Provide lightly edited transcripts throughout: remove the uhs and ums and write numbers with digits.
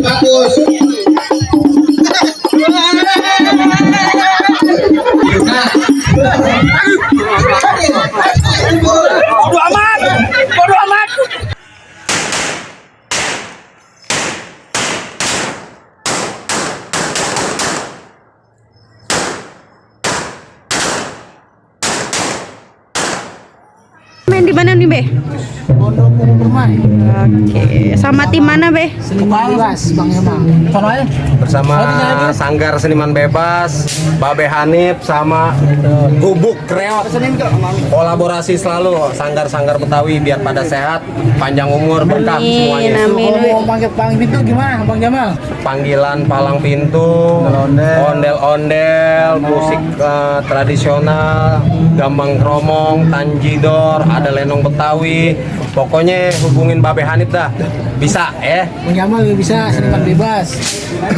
Bagus. Bodo amat. Bodo amat. Main di mana nih, Be? Pondok Permai. Oke, sama tim mana, Be? Seniman Bebas, Bang Emang. Bersama Sanggar Seniman Bebas, Babe Hanif sama Gubuk Kreot. Kolaborasi selalu Sanggar-sanggar Betawi biar pada sehat, panjang umur, berkah semuanya. Amin. Kalau mau panggil Bang Pintu gimana, Bang Jamal? Panggilan palang pintu, ondel-ondel, musik tradisional, gambang kromong, tanjidor, ada lenong Betawi. Pokoknya hubungin Babe Hanif dah. Bisa ya. Bang Jamal juga bisa seniman bebas.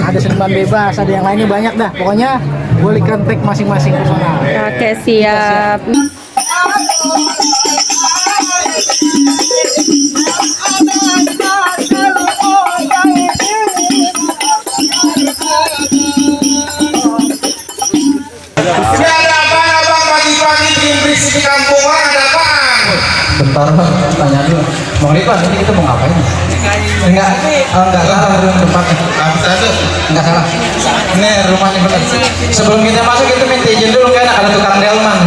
Ada seniman bebas, ada yang lainnya banyak dah. Pokoknya boleh kontak masing-masing personal. Oke, siap. Ini ada apa abang pagi-pagi bikin berisik di kampung? Ada apaan? Bentar, tanya dulu. Bang Ridwan, ini kita mau ngapain? Enggak salah tempatnya. Apa itu? Enggak salah. Ini rumahnya benar. Sebelum kita masuk kita minta izin dulu kan ada tukang delman.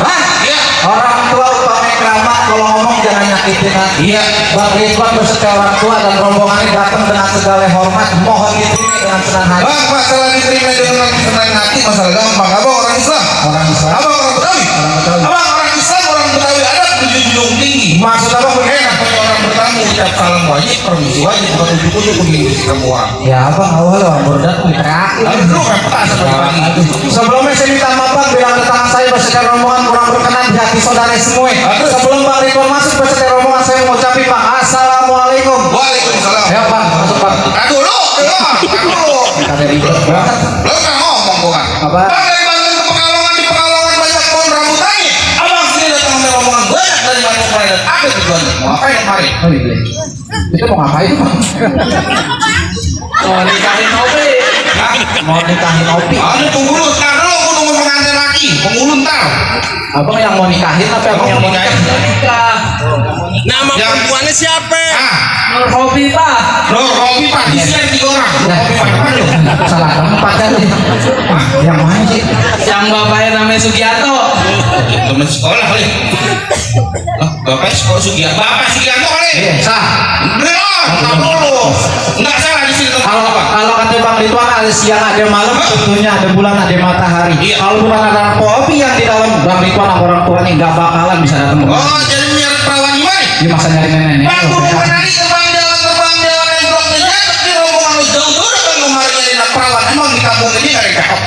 Hah? Iya. Orang tua upamanya keramat kalau ngomong jangan nyakitin hati. Iya. Bang Ridwan beserta orang tua dan rombongannya datang dengan segala hormat, mohon diterima dengan senang hati. Bang, masalah diterima dengan senang hati masalah gampang. Abang orang Islam. Orang Islam. Abang orang Betawi. Orang Betawi. Abang orang Islam, orang Betawi ada junjung tinggi. Maksud abang Enak punya orang bertamu ucap salam wajib, permisi wajib, bukan ujuk-ujuk begini kamu orang. ya abang awal bang berdat terakhir. Lalu lu kan pernah sama pagi. Sebelumnya saya minta maaf bang bila datang saya beserta rombongan kurang berkenan di hati saudara semua. Sebelum Bang Ridwan masuk beserta rombongan saya mau ucapin Bang Assalamualaikum. Waalaikumsalam. Ya Bang, masuk Bang. Aduh lu, Kita dari banget. lu kan ngomong bukan? Apa? Bang dari Banten ke Pekalongan, di Pekalongan banyak pohon rambutannya. Abang sini datang sama rombongan banyak dari Banten kemarin. Apa tujuannya? Mau ngapain kemarin? Oh iya. Itu mau ngapain Bang? Mau nikahin Opi. Hah? Mau nikahin Opi. Aduh tunggu dulu, sekarang dulu aku nunggu pengantin lagi. Penghulu ntar. Abang yang mau nikahin apa abang yang mau nikahin? Nama Yang- perempuannya siapa? Ah, Nur Hobi Pak. Nur Robi Pak, di sini ada 3 orang. Nur Robi Pak, mana lu? Salah tempat kan? Yang mana sih? Yang bapaknya namanya Sugiarto. Temen sekolah kali. Hah, Bapak sekolah Sugiarto. Bapak Sugiarto kali. Iya, sah. Belum, entar dulu. Enggak salah di sini tempat Kalau apa? kalau kata Bang Ridwan ada siang ada malam, tentunya ada bulan ada matahari. Iya. Kalau bukan ada Popi yang di dalam Bang Ridwan sama orang tuanya nggak bakalan bisa datang. Oh, jadi biar perawan gimana? Di masa nyari nenek. Bang, gue mau nari terbang jalan yang bloknya tapi rombongan lu jauh-jauh udah kemarin nyari anak perawan. Emang di kampung ini nggak ada cakep?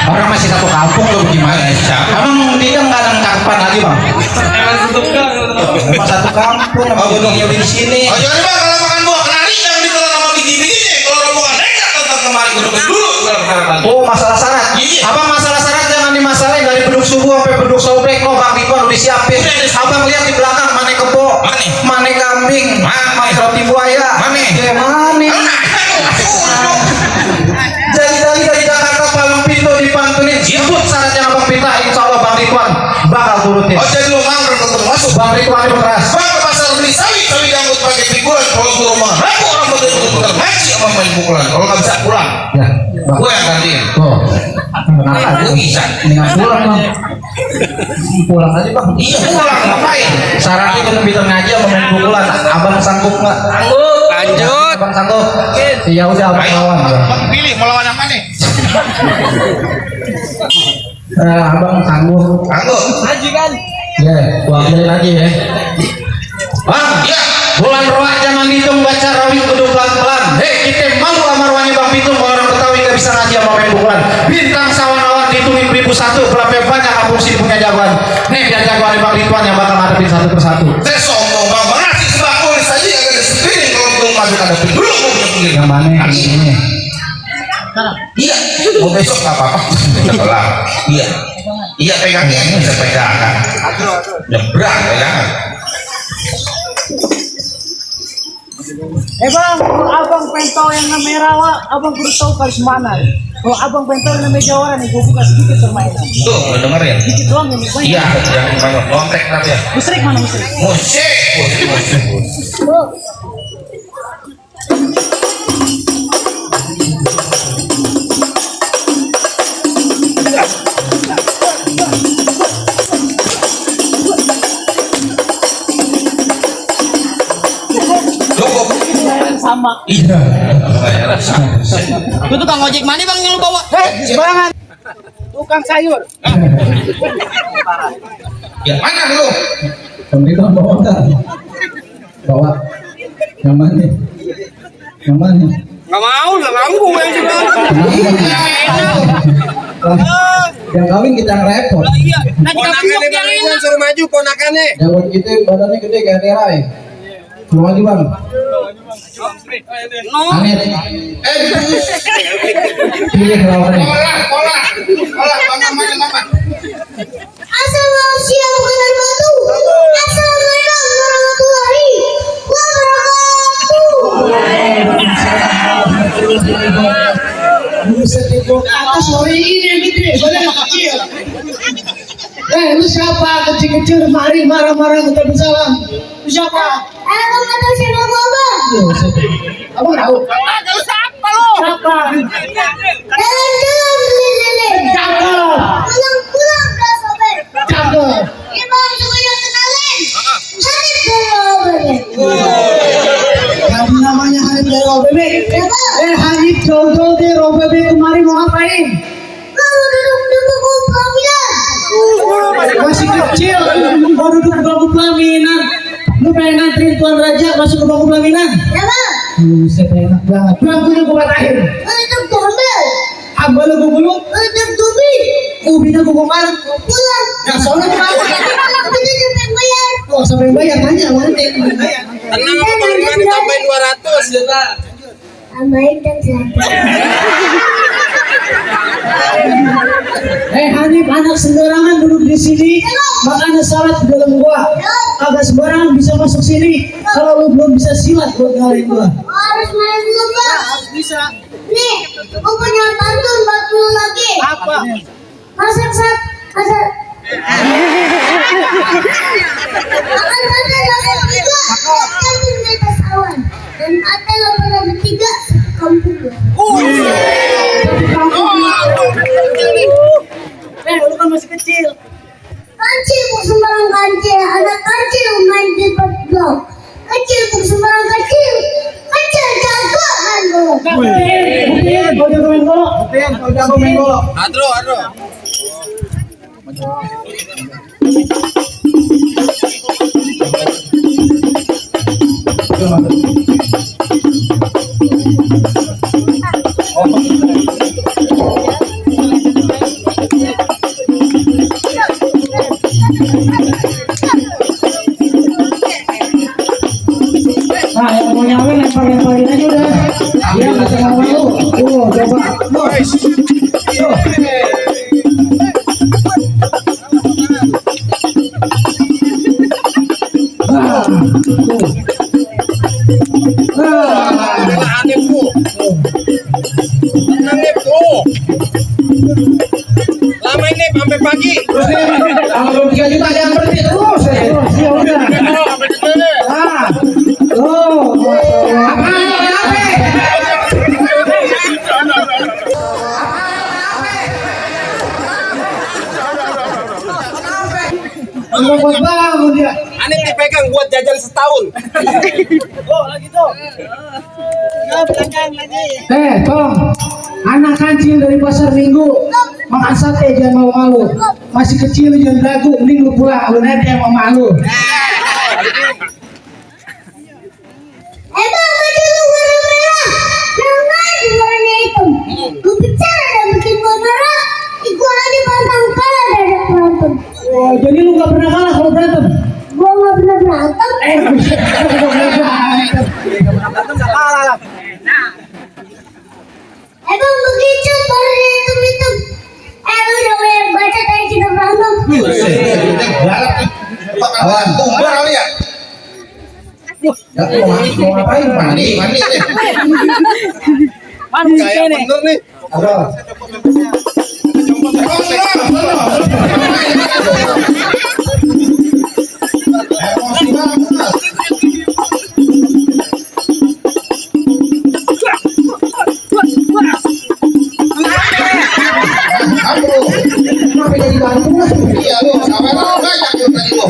Orang masih satu kampung loh gimana? Abang dia nggak ada kapan lagi Bang? Emang tutup gang. Cuma satu kampung, apa gunungnya di sini? Oh, jadi bang kalau makan buah kenari jangan ditelan sama biji-biji. Kalau rombongan nekat tetap kemarin gue dulu. Oh masalah syarat. Iya. Abang masalah syarat jangan dimasalahin dari beduk subuh sampai beduk sobrek. No Bang Ridwan udah disiapin. Abang lihat di belakang mana kebo, Mana? mana kambing, Mana? roti buaya, Mana? Ya, mana? Jadi dari Jakarta Palang Pintu dipantunin. Sebut syaratnya Abang Pinta, insya Allah Bang Ridwan bakal turutin. Oh, jadi lu mau untuk masuk? Bang Ridwan itu keras. Bang ke pasar beli sawi diangkut pakai pikulan. Kalau ke rumah, aku orang betul-betul ngaji sama main pukulan. Kalau nggak bisa pulang, Ya, gue yang gantiin. tuh. Kenapa? Gue bisa. Dengan pulang Bang. Pulang aja Bang. Iya, pulang ngapain? Syaratnya kita bisa ngaji sama main pukulan. Abang sanggup nggak? Sanggup. Lanjut. Abang sanggup. Ya udah abang Ayo, lawan. Bang pilih mau lawan yang mana? Abang sanggup. Anggur. Haji kan. Ya, wakilin lagi ya. Bang, Ya. bulan roa jangan dihitung baca rawit kudu pelan-pelan. Hei, kita malu sama ruangnya Bang Pitung kalau orang Betawi nggak bisa ngaji sama main pukulan. Bintang sawan-awan dihitungin 1001, berapa banyak fungsi punya jagoan. Nih biar jagoan Bang Ridwan yang bakal ngadepin satu persatu. Saya sombong bang, ngasih sembako saja yang ada sepiring kalau belum masuk ada dulu mau pilih. Yang mana ini? Iya, mau besok nggak apa-apa. Setelah, iya, iya pegangnya bisa pegangan. Nyebrang pegangan. Bang, kalau abang pentol yang merah wa, abang kudu tahu karis mana. Kalau abang pentol yang meja warna nih, gue buka sedikit permainan. Tuh, lu denger ya? Dikit doang ini, banyak. Iya, yang banyak kontek nanti ya. Musrik mana musrik? Musik. Cukup. Sama. Iya. Saya rasa. Itu tukang ojek mana bang yang lu bawa? Sembarangan. Tukang sayur. Ya mana lu? Pemerintah bawa enggak? Bawa. Yang mana? Yang mana? Nggak mau gue yang juga. Yang kawin kita yang repot. Iya. Nah kita Ponakannya Bang Rizwan suruh maju ponakannya. Yang buat kita badannya gede kayak Terai. Suruh maju bang. Aneh. Pilih lawannya. Pola, mama. Asal manusia bukan harimau. Assalamualaikum warahmatullahi wabarakatuh. Buset itu atas lori ini yang gede, badan kecil. Lu siapa kecil-kecil mari marah-marah kita bersalam. Lu siapa? Abang nggak tahu siapa gua bang? Abang tahu? Gak usah apa lu? Siapa? Jalan-jalan keliling. Cakep. Pulang-pulang gak sobat. Cakep. Ya bang, coba yang kenalin. Hanif dari Bebek. Kamu namanya Hanif dari Bebek. Ya bang, Hanif jauh-jauh dari Bebek kemari mau ngapain? kamu duduk di buku pelaminan. Masih kecil, mau duduk di bangku pelaminan. Lu pengen nganterin Tuan Raja masuk ke bangku pelaminan? Ya bang, Buset enak banget. Bangkunya gua patahin. untuk tombel. Abang lu gulung, Untuk tubi. ubinya gua bongkar. Pulang. Yang soalnya kenapa? Itu sampai bayar. Oh, sampai bayar tanya mana yang bayar. Tenang apa Bang Rizwan ditambahin 200. Amain dan siapa? Hanif anak sembarangan duduk di sini, makanya salat di dalam gua. Agak sembarangan bisa masuk sini. Kalau lu belum bisa silat buat ngalahin gua. Harus main dulu bang. Harus bisa. Nih, aku punya pantun buat lu lagi. Apa? Masak makan saja langsung tiga. Camping di atas awan. Dan ada yang pernah bertiga kampung. Lu kan masih kecil. Kancil bu sembarang kancil. Ada kancil main di blok. Kecil bu sembarang kecil. Kecil jagoan lu. Buktiin, kau jago main golok. Buktiin, kau jago main golok. Adro. Nah, yang mau nyawin lempar-lemparin aja udah. Dia nggak usah malu. Coba. Hanif bu. Tenang Nip tuh. Lama ini sampai pagi. Kalau 3 juta jangan berhenti terus. Ya udah. Ah, Oh, buat bangun dia. Hanif dipegang buat jajan setahun. Tong, anak kancil dari pasar Minggu makan sate jangan malu-malu. Masih kecil jangan ragu, mending lu pulang, lu nanti yang mau malu. Bang, baju lu warna merah. Yang lain warna hitam. Lu bicara dan bikin gua marah. Gua ada pantang kalah dari berantem. Oh, jadi lu gak pernah kalah kalau berantem? Gua nggak pernah berantem. Buset, gak pernah berantem. Bang, begitu baru hitam-hitam. Lu udah banyak baca tadi kita berantem. Galak. Pak Awan tuh Mau ngapain? Mandi. Kayak bener nih. Ada. Emosi banget. Kenapa jadi Bandung? Iya lu, sampai banyak lu tadi lu.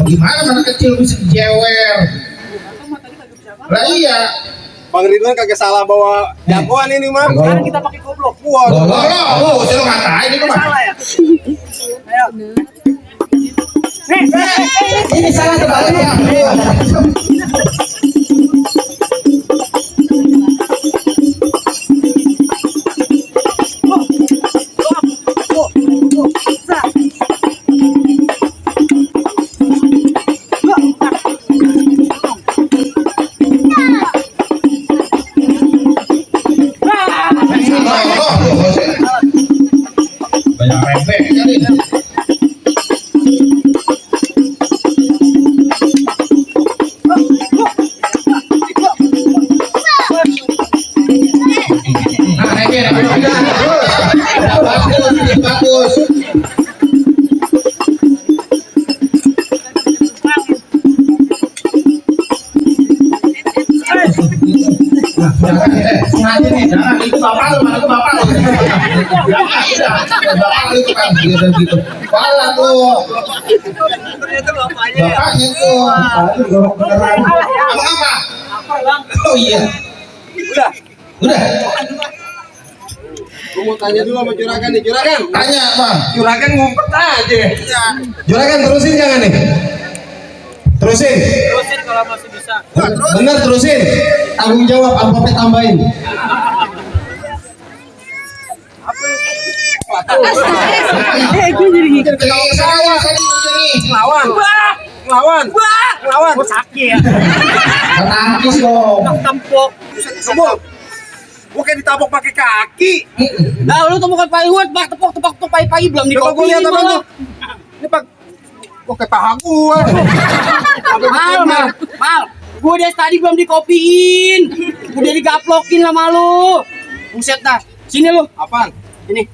Gimana anak kecil bisa jewer? Lah iya. Bang Ridwan kagak salah bawa jagoan ini mah. Sekarang kita pakai goblok. Wah. Loh, saya ngatain itu mah. Ini salah terbalik. Banyak rempeh kali. Bagus. Sengaja nih, jangan itu bapak lu, mana tuh bapak lu. Bapak lu itu kan gitu. Pala tuh. Bapaknya tuh. Abang apa? Oh iya. Udah. Gue mau tanya dulu sama Juragan nih. Juragan. Tanya bang. Juragan ngumpet aja. Juragan terusin jangan nih. Terusin kalau masih bisa. bener terusin. Tanggung jawab apa tambahin. Ngelawan. Gue sakit. Tangkis dong. Tempok. Gue kayak ditabok pakai kaki. Nah, lu tuh bukan paling buat tepok pai belum Coba gue lihat abang dikopiin tuh. Ini pak. Gue kayak paha gue. Mal. Gue dari tadi belum dikopiin. Udah digaplokin sama lu. Buset dah. Sini lu. Apaan? Ini.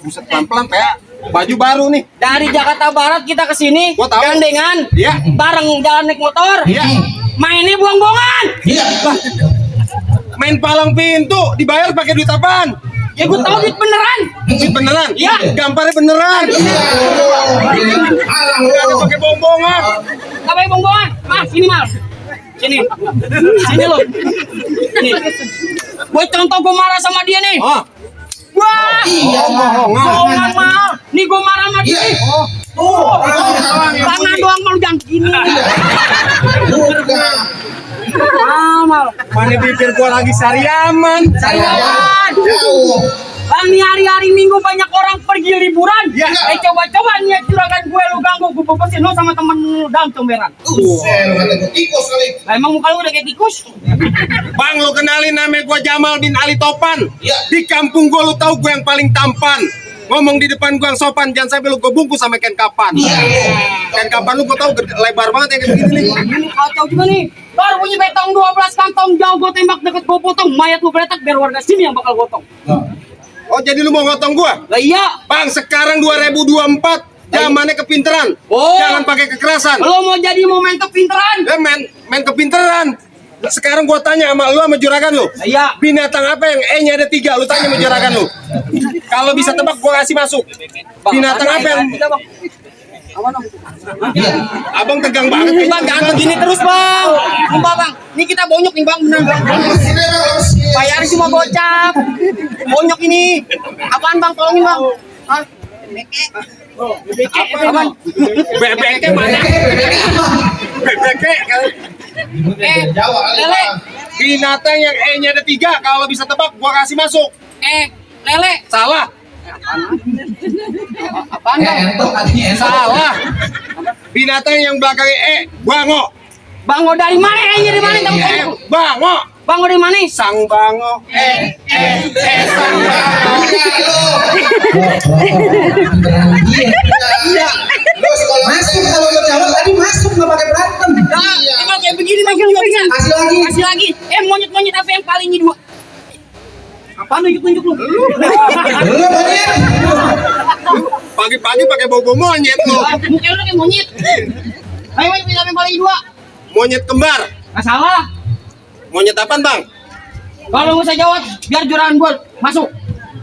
Buset pelan-pelan kayak baju baru nih. Dari Jakarta Barat kita ke sini. Gua tahu. Gandengan. Iya. Bareng jalan naik motor. Iya. Mainnya buang-buangan. Iya. Main palang pintu dibayar pakai duit apaan? Ya gue tahu duit beneran. Duit beneran? Iya. Gambarnya beneran. Alang Gak ada lu. pakai bohong-bohongan. Gak pakai buang-buangan. Mas, sini Mal. Sini lu. Sini. Gue contoh gue marah sama dia nih. Oh. Wah. Iya, Bohongan Mal. Nih gue marah sama dia. Iya. Tuh. Iya. Tangan doang Mal jangan gini. Bukan. Mal. Mana bibir gua lagi sariaman. Sariawan. Jauh. Bang, nih hari-hari Minggu banyak orang pergi liburan. Iya. Coba-coba nih Juragan gue lu ganggu, gue bebesin lu sama temen lu dalam comberan. Sel kata gue tikus kali. Lah emang muka lu udah kayak tikus? Bang, lu kenalin namanya gua Jamal bin Ali Topan. Iya. Di kampung gua lu tahu gua yang paling tampan. Ngomong di depan gua yang sopan, jangan sampai lu gua bungkus sama ikan kapan. Iya. Ikan kapan lu gua tahu lebar banget ya kayak begini nih. Ini kacau juga nih. Baru punya betong 12 kantong jauh gue tembak deket gue potong. Mayat lu beretak biar warga sini yang bakal gotong. Oh, jadi lu mau ngotong gua? Lah iya. Bang, sekarang 2024, zamannya kepinteran. Oh. Jangan pakai kekerasan. Lo mau jadi momen kepinteran? Main kepinteran. Sekarang gua tanya sama lu sama Juragan lu. Lah iya. Binatang apa yang E-nya ada 3? Lu tanya sama Juragan lu. Kalau bisa tebak gua kasih masuk. Binatang apa yang Abang tegang banget. Bang, jangan begini terus bang. Sumpah bang. Ini kita bonyok nih bang, bener bang. Bayar cuma gocap. Bonyok ini. Apaan bang? Tolongin bang. Hah? Apaan? Bebeknya mana? Bebeknya Jawa kali. Lele. binatang yang E-nya ada 3. Kalau bisa tebak gua kasih masuk. Lele. Salah. Apaan bang? Entok katanya entok. Salah. Binatang yang belakangnya bango. Bango dari mana? Dari mana kamu? Bango. Bango dari mana? Sang bango. Sang bango. Iya. Masuk kalau lo jawab tadi masuk nggak pakai berantem. Nah, kalau kayak begini lagi juga bisa. Kasih lagi. Kasih lagi. Monyet-monyet apa yang paling ini dua? Apa nunjuk-nunjuk lu? Belum monyet. Pagi-pagi pakai bobo monyet lu. Mungkin lu kayak monyet. Ayo, apa yang paling dua? Monyet kembar. Nggak salah. Monyet apaan, Bang? Kalau nggak usah jawab, biar juragan gua masuk.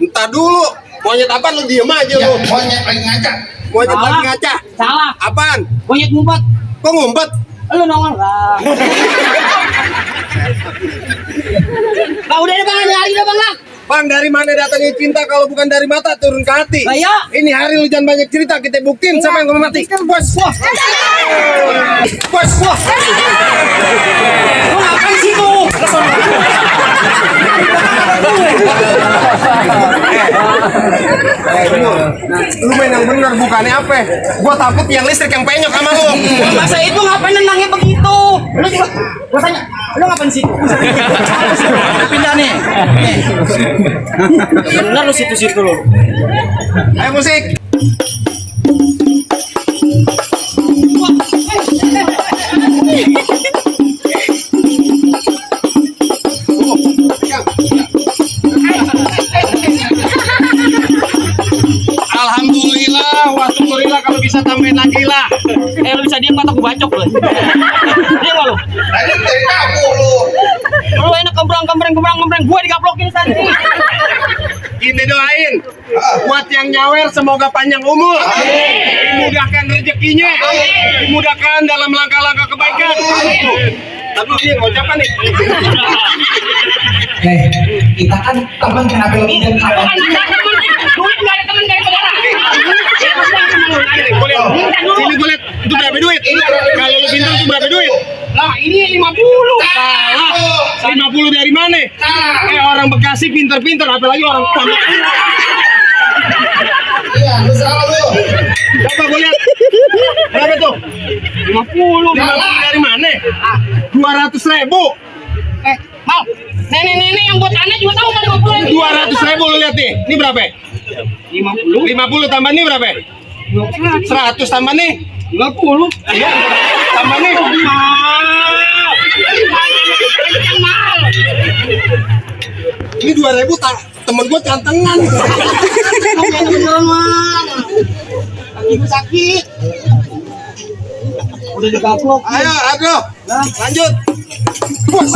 Entar dulu. Monyet apaan lu diem aja Ya, lu. monyet lagi ngaca. Monyet Salah. lagi ngaca. Salah. Apaan? Monyet ngumpet. Kok ngumpet? Lu nongol lah. Bang, udah ada bang, ada lagi dah bang lah. Bang, dari mana datangnya cinta kalau bukan dari mata turun ke hati? Lah ya. Ini hari lu jangan banyak cerita, kita buktiin siapa yang mau mati. Bos, bos. Bos, bos. Lu ngapain sih tuh? Lu main yang bener bukannya apa? Gua takut yang listrik yang penyok sama lu. Masa itu ngapain nendangnya begitu? Lu coba, gua tanya, lu ngapain situ? Pindah nih. Bener lu situ-situ lu. Ayo musik. Alhamdulillah, wa syukurillah kalau bisa tambahin lagi lah. Lu bisa diam kata gua bacok lu. Diam lu. Tadi dari kamu lu. Lu enak kembrang, gua digaplokin tadi. Kita doain buat yang nyawer semoga panjang umur, dimudahkan rezekinya, dimudahkan dalam langkah-langkah kebaikan. Tapi dia ngucapkan nih. Kita kan teman kenapa lo minta kawan? Duit nggak ada teman dari saudara. Sini gue lihat itu berapa duit? Kalau lu bintang itu berapa duit? Lah ini 50. Salah. 50 dari mana? Orang Bekasi pinter-pinter, apalagi orang Pondok. Iya, lu salah lu. Coba gue lihat. Berapa tuh? 50 dari mana? 200.000. Mal, nenek-nenek yang buat anak juga tahu kan 50. 200.000 lu lihat nih. Ini berapa? 50 tambah nih berapa? 100 tambah nih 50. tambah nih ini 2.000 temen gue cantengan. Kaki gue sakit. Udah digaplok. Ayo aduh lanjut. Bos.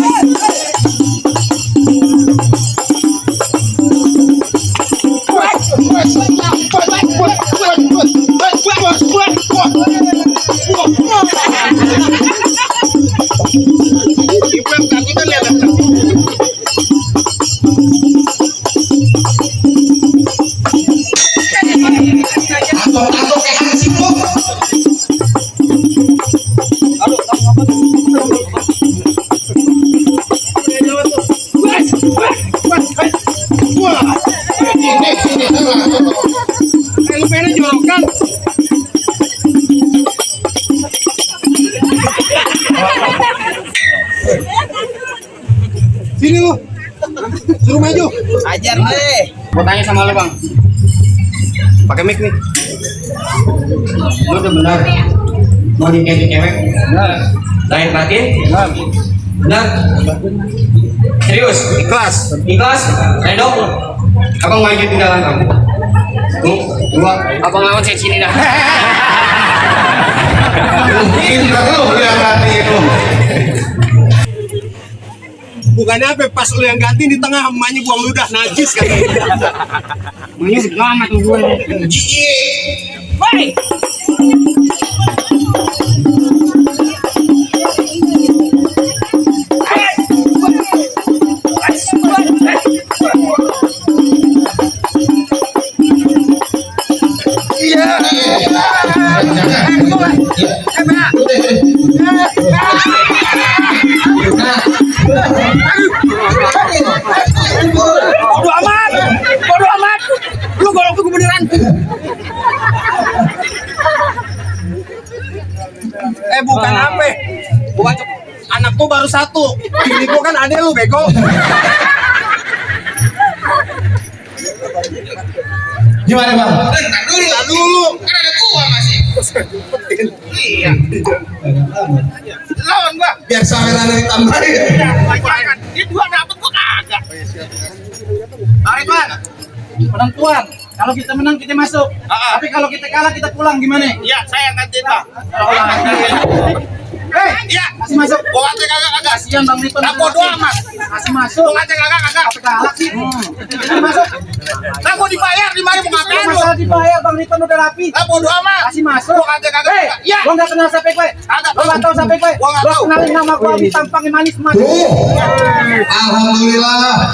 Atau kayak hansip lu. Ini Lu pengen jorokan. Sini lu. Suruh maju. Ajar deh. Mau tanya sama lu bang. Pakai mic nih. Lu udah benar mau dikasih cewek? Benar. Lain batin? Benar. Serius? Ikhlas. Ikhlas? Redok lu. Abang maju tinggalan kamu. Gua abang lawan saya sini dah. Indra lu yang ganti itu. Bukannya apa pas lu yang ganti di tengah emaknya buang ludah najis katanya. Ini selamat tuh gue. Woi. Bodo amat. Lu golok gue beneran. Gua anak tuh baru satu. Bini gua kan adek lu bego. Gimana bang? Entar dulu. Kan ada gua masih. Iya. Lawan gua. Biar saweran ditambahin. Dia dua dapet gua kagak. Tarik Pak. Penentuan. Kalau kita menang kita masuk. Tapi kalau kita kalah kita pulang gimana? Iya, saya ganti Pak. Iya, Masih masuk. gua ngajak kagak. Kasihan Bang Ripon. Nah, bodo amat. Masih masuk. Gua ngajak kagak. Kalah sih. Masih masuk. Nah, gua dibayar di mana mau ngapain lu? Masalah dibayar Bang Ripon udah rapi. Nah, bodo amat. Masih masuk. Gua ngajak kagak. Iya. Lo nggak kenal siapa gue? Kagak Lo nggak tahu siapa gue? Gua nggak Lo tahu. kenalin nama gue di tampangnya manis mas. Alhamdulillah.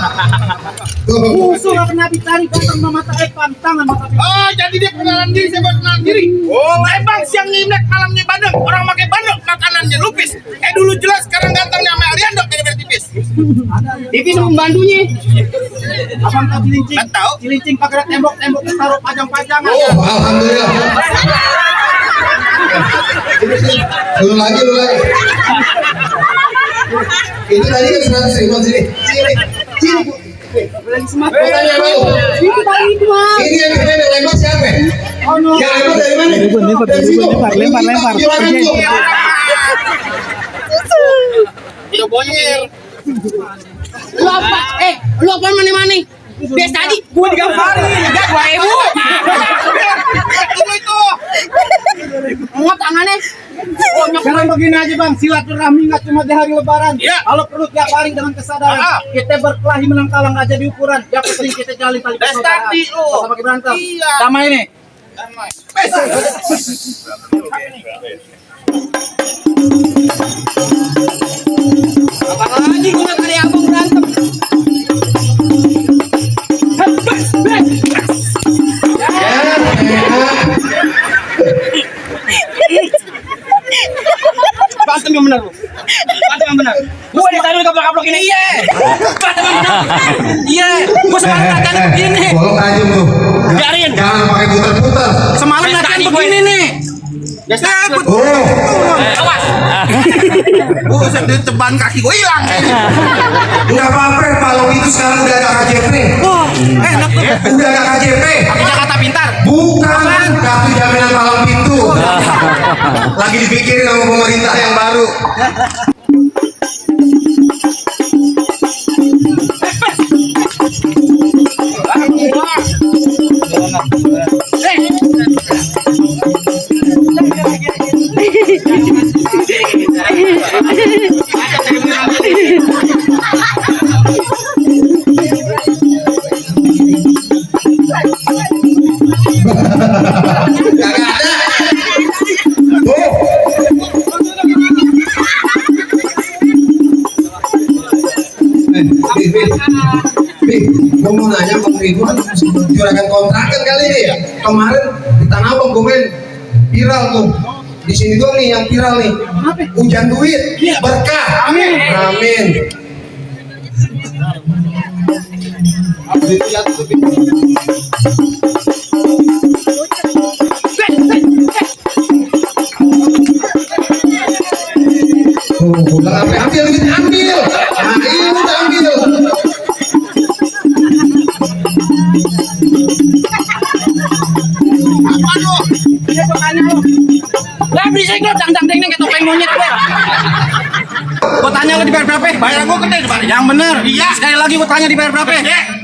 Musuh nggak pernah dicari datang sama mata pantangan mata. Oh, jadi dia kenalan diri, saya baru kenalan diri. Oh, bang siang Imlek, malamnya Bandeng. Orang pakai Bandeng, makanannya lupis. Dulu jelas, sekarang gantengnya sama Ariando, beda-beda tipis. Tipis sama pembantunya. Abang tahu cilincing? Nggak tahu. Cilincing pakai tembok-tembok taruh pajang-pajangan. Oh, alhamdulillah. Lu lagi. Itu tadi kan 100.000 sini. Sini. Tanya mau. Itu tadi itu mah. Ini yang keren yang lempar siapa? Oh no. Yang lempar dari mana? Dari situ. Lempar. Iya, bonyir. Lu apa mana-mana? Biasa tadi gua digambarin, enggak 2.000. Itu. Mau tangannya. Sekarang begini aja bang, silaturahmi nggak cuma di hari lebaran. Iya. Kalau perlu tiap hari dengan kesadaran. Kita berkelahi menang kalah nggak jadi ukuran. Yang penting kita jalin tali persaudaraan. tadi, oh. Sama berantem. Iya. Damai ini. Apalagi gua nggak ada abang berantem. Berantem yang benar, lu. Berantem yang benar. Gua dari tadi kablok-kablok ini. Iya. Berantem yang benar. Iya. Gua semalam latihan begini. Bolong aja lu. Biarin. Jangan pakai putar-putar. Semalam latihan begini nih. Oh. Awas. Buset, dia ceban kaki gua hilang. Enggak apa-apa kalau itu sekarang udah ada KJP. Wah, enak tuh. Udah ada KJP. Pakai Jakarta Pintar. Bukan kartu jaminan palang pintu. Lagi dipikirin sama pemerintah yang baru. Kagak ada. Tuh. Gue mau nanya Bang Ridwan juragan kontrakan kali ini ya. Kemarin di Tanah Abang gue main viral tuh. Di sini doang nih yang viral nih. Hujan duit, berkah. Amin. Udah ambil duit, ambil. Nah, ini udah ambil. Apa lu? Dia tanya lu. Lah berisik lu dang-dang kayak topeng monyet gue. Gua tanya lu dibayar berapa? Bayar gua gede Pak. Yang bener. Iya. Sekali lagi gua tanya dibayar berapa?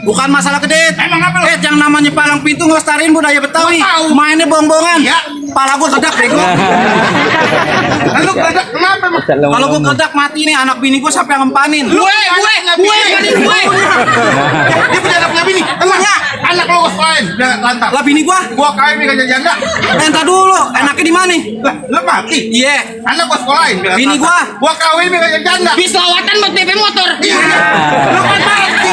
Bukan masalah gede. Emang apa lu? Yang namanya palang pintu ngelestariin budaya Betawi. Gua tahu. Mainnya bongbongan. Iya. Pala gua ledak bego. Lu geledak kenapa emang? Kalau gua ledak mati nih anak bini gua sampai ngempanin. Gue kali gue. Dia punya anak bini. Emangnya anak lu lain dia lantar. Lah bini gua. Gua kawin nih gak janda. Entar dulu, enaknya di mana? Lah, lu mati. Iya. Anak gua sekolahin. Bini gua. Gua kawin nih gak janda. Bis lawatan buat PP motor. Iya. Lu kan mati.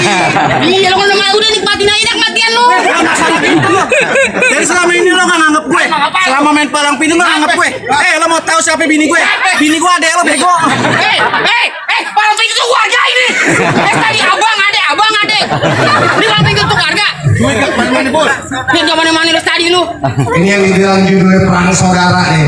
Iya lu kan udah nikmatin aja matian lu. Gak masalah gitu. Jadi selama ini lo gak nganggep gue. Selama main palang pintu lo nganggep gue. Lo mau tahu siapa bini gue? Bini gue adek lo bego. Palang pintu tuh warga ini. Tadi abang ade. Ini palang pintu tuh warga. Duit gak mana-mana bos. Ini gak mana-mana lu tadi lu. Ini yang dibilang judulnya perang saudara nih.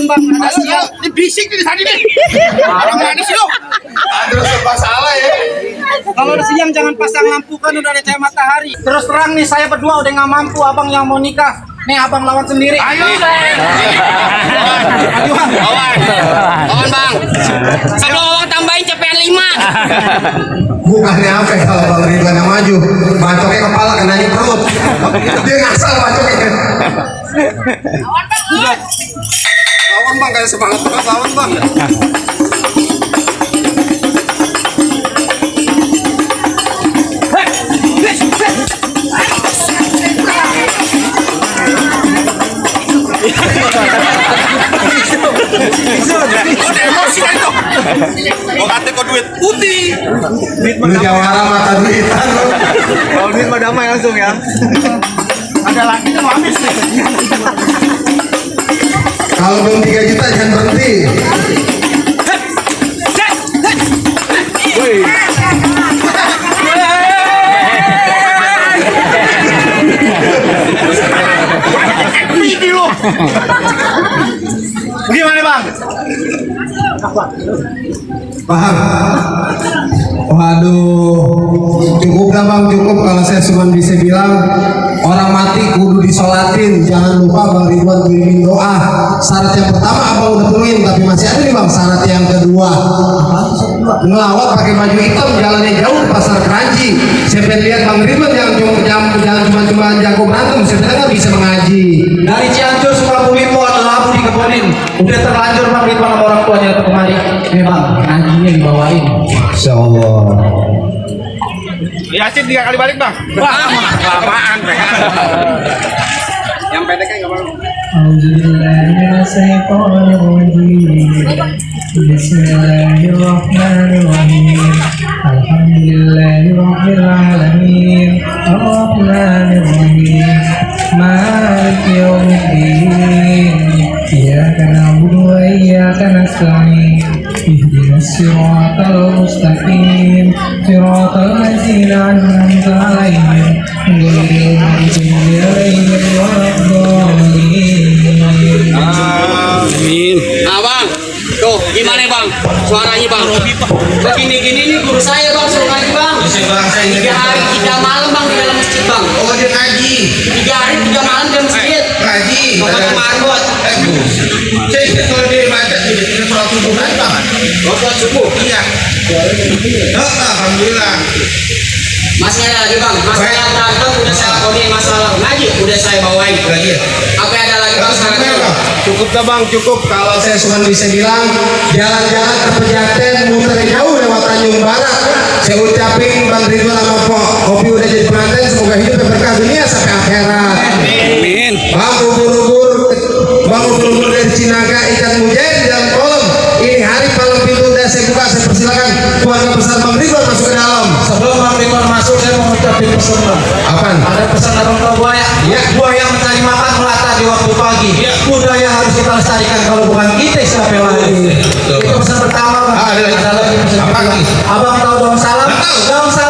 bang, ada siang. Ini bisik nih tadi nih. Orang mana sih lo? Aduh, serba salah ya. Kalau udah siang jangan pasang lampu kan udah ada cahaya matahari. Terus terang nih saya berdua udah nggak mampu, abang yang mau nikah. Nih abang lawan sendiri. Ayo. Ayo bang. Lawan bang. Sebelum abang tambahin CPN 5. Bukannya apa ya, kalau Bang Ridwan yang maju, bacoknya kepala kenanya perut. Dia ngasal bacoknya. Lawan bang, kayak semangat banget lawan bang. Emosi kan itu. Mau kata kau duit putih. Lu jawara mata duitan lu. Kalau duit mah damai langsung ya. Ada lagi tuh mau habis nih. Kalau belum 3 juta jangan berhenti. Ini lo. Gimana bang? Paham? Waduh, cukup dah bang, cukup. Kalau saya cuma bisa bilang orang mati kudu disolatin. Jangan lupa Bang Ridwan kirimin doa. Syarat yang pertama abang udah penuhin, tapi masih ada nih bang syarat yang kedua. Ngelawat pakai baju hitam, jalannya jauh ke pasar Keranji. Saya pengen lihat Bang Ridwan jangan cuma jago berantem, sebenarnya nggak bisa mengaji. Dari Cianjur Sukabumi ada labu di kebonin. Udah terlanjur bang Ridwan sama orang tuanya datang kemari. Memang anjingnya dibawain. Insya Allah. Yasin 3 kali balik bang. Kelamaan. Yang pendeknya nggak mau. Bismillahirrahmanirrahim. Alhamdulillahirabbil alamin. Arrahmanirrahim. Maliki yaumiddin. Iyyaka na'budu wa iyyaka nasta'in. Ihdinas siratal mustaqim. Siratal ladzina an'amta 'alaihim ghairil maghdubi 'alaihim waladdallin. Nah bang, tuh gimana bang? Suaranya bang. Begini-gini nih guru saya bang suruh ngaji bang. 3 hari 3 malam bang di dalam masjid bang. Oh dia ngaji. 3 hari 3 malam di dalam masjid. Ngaji. Pokoknya marbot. Jadi kalau dia baca kita sholat subuh kan bang? Sholat subuh. Iya. Alhamdulillah. Masih ada lagi bang. Masalah tantang udah saya kode masalah ngaji udah saya bawain. Lagi. Apa ada lagi bang sekarang? Cukup dah bang, cukup. Kalau saya cuma bisa bilang jalan-jalan ke Pejaten muter jauh lewat Tanjung Barat. Saya ucapin Bang Ridwan sama Kopi udah jadi pengantin, semoga hidup berkah dunia sampai akhirat. Amin. Bang ubur-ubur dari Cinaga ikan mujair di dalam kolam. Ini hari paling pintu udah saya buka, saya persilakan keluarga besar Bang Ridwan masuk ke dalam. Sebelum bang Ridwan masuk saya mau ngucapin pesan bang. Apaan? Ada pesan dari orang tua buaya. Ya. Buaya mencari makan melata di waktu pagi. Budaya harus kita lestarikan, kalau bukan kita siapa lagi. Itu pesan pertama bang. Ada lagi. Ada lagi pesan Apa kedua. lagi? Abang tahu daun salam? Tahu. Daun salam